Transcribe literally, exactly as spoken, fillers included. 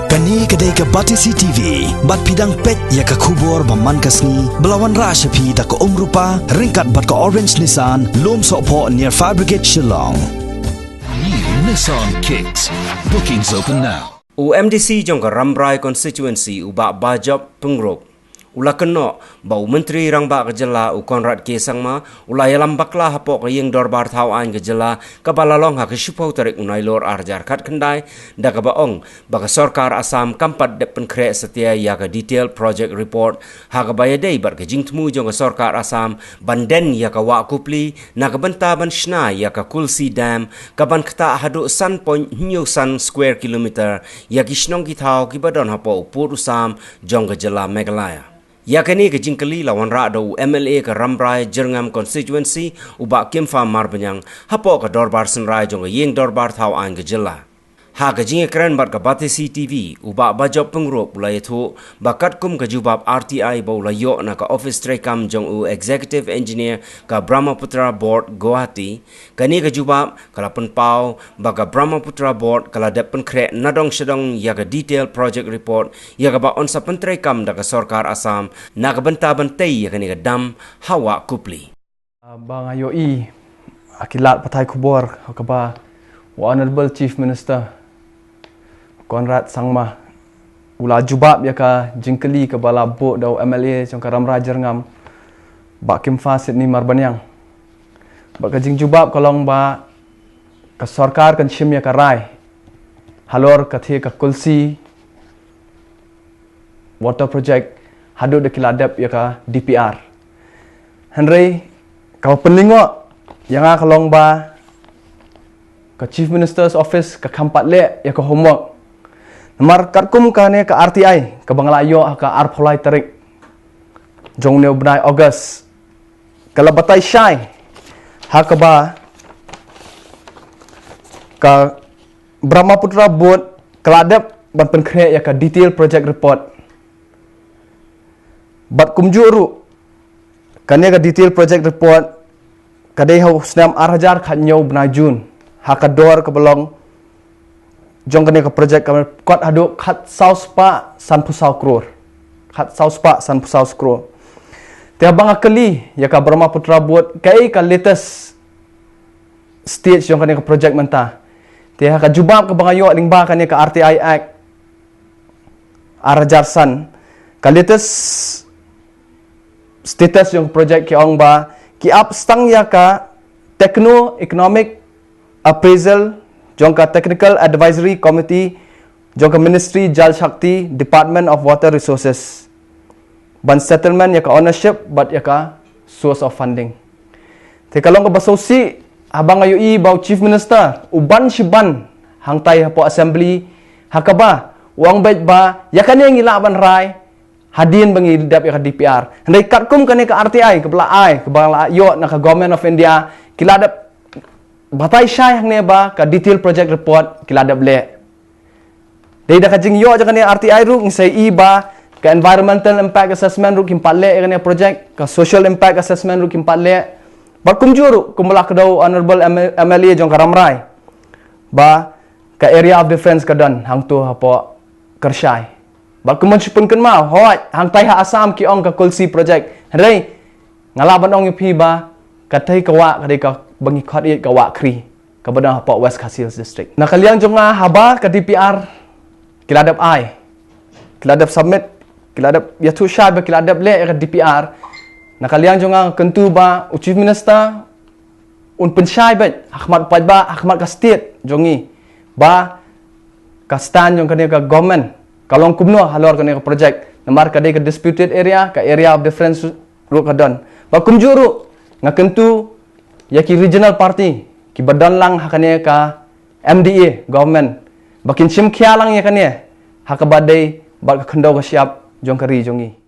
Kane ka dei ka Batesi T V, bad phi dang peit ïa ka khubor ba man ka sngi, ba la wanrah sha phi da ka Umrupa, ryngkat bad ka Orange Nissan, Lum Sohphoh near Fire Brigade Shillong. New Nissan Kicks. Bookings open now. U M D C jong ka Rambrai Constituency, u Bah Bajop Pyngrope, u la kynnoh ba u Myntri Rangbah ka jylla, u Conrad K Sangma, u la ïalam bakla hapoh ka ïing dorbar thaw aiñ ka jylla, kaba la long ha ka shiphew tarik u Nailur ar hajar khatkhyndai, da kaba ong ba ka sorkar Assam kam pat dep pynkhreh satia ïa ka detailed project report, ha kaba ïadei bad ka jingthmu jong ka sorkar Assam ban den ïa ka wah Kupli na ka bynta ban shna ïa ka Kulsi Dam, kaban ktah haduh san point hynñiew san square kilometer ïa ki shnong ki thaw kiba don hapoh u pud u sam jong ka jylla Meghalaya. Ïa kane ka jingkylli la wanrah da u M L A ka Rambrai Jyrngam Constituency, u Bah Kimfa Marbaniang, hapoh ka dorbar synrai jong ka ïing dorbar thaw aiñ ka jylla. Ha ka jingïakren bad ka Batesi T V, u Bah Bajop Pyngrope u la ïathuh ba katkum ka jubab R T I ba u la ïoh na ka ophis treikam jong u Executive Engineer ka Brahmaputra Board, Guwahati, kane ka jubab ka la pynpaw ba ka Brahmaputra Board ka la dep pynkhreh nadong shadong ïa ka detailed project report, ïa kaba yn sa pyntreikam da ka sorkar Assam na ka bynta ban tei ïa kane ka dam ha wah Kupli. Ah, ba nga ïohi ha ki lad pathai khubor ha kaba u Honorable Chief Minister Conrad Sangma u la jubab ïa ka jingkylli kaba la buh da u M L A jong ka Rambrai Jyrngam, Bah Kimfa Sitni Marbaniang. Bad ka jingjubab ka long ba ka sorkar kan shim ïa ka rai halor ka thie ka Kulsi Water Project haduh da ki la dep ïa ka D P R. Hynrei kaba pynlyngngoh ïa nga ka long ba ka Chief Minister's Office ka kham pat leh ïa ka homework. Namar katkum kane ka R T I kaba nga la ïoh ha ka arphew lai tarik jong une u bnai August, ka la batai shai ha kaba ka Brahmaputra Board ka la dep ban pynkhreh ïa ka detailed project report. Bad kumjuh ruh, kane ka detailed project report ka dei ha u snem ar hajar khathynñiew bnai June, ha ka dor kaba long jong kane ka project ka kot haduh khatsaw spah sanphew saw klur. Khatsaw spah sanphew saw klur. Te haba nga kylli ïa ka Brahmaputra Board kaei ka latest stage jong kane ka project mynta, te ha ka jubab kaba nga ïoh lyngba kane ka R T I Act ar hajar san, ka latest status jong ka project ki ong ba ki ap stang ïa ka techno economic appraisal jong ka Technical Advisory Committee jong ka Ministry Jal Shakti, Department of Water Resources, ban settlement ïa ka ownership bad ïa ka source of funding. Te ka long kaba sngewsih haba nga ïohi ba u Chief Minister u ban shi ban hangtai hapoh Assembly ha kaba u ong beit ba ïa kane ngi lah ban rai hadien ba ngi dep ïa ka D P R. Hynrei katkum kane ka R T I kaba la ai, kaba la ïoh na ka Government of India, ki la dep batai shai hangne ba ka detailed project report ki la dep leh. Dei da ka jingïoh jong kane R T I ruh ngi sa ïohi ba ka environmental impact assessment ruh kim pat leh ïa kane project, ka social impact assessment ruh kim pat leh. Bad kumjuh ruh kumba la kdew Honorable M L A jong ka Rambrai ba ka area of difference ka don hangto hapoh Kyrshai. Bad kumba shu pynkynmaw, hooid, hangtai ha Assam ki ong ka Kulsi project. Hynrei nga lah ban ong ïa phi ba katei ka wah ka dei kaba ngi khot ïa ka wah Khri, kaba don hapoh West Khasi Hills District. Na ka liang jong nga, haba ka D P R ki la dep ai, ki la dep submit, ki la dep ïathuh shai ba ki la dep leh ïa ka D P R, na ka liang jong nga nga kyntu ba u Chief Minister un pynshai beit ha khmat paidbah, ha khmat ka state jong ngi, ba ka stand jong kane ka government ka long kumno halor kane ka project. Namar ka dei ka disputed area, ka area of difference ruh ka don. Bad kumjuh ruh nga kyntu ïa ki regional party kiba don lang ha kane ka M D A government ba kin shim khia lang ïa kane ha kaba dei bad ka khyndew ka shyiap jong ka ri jong ngi.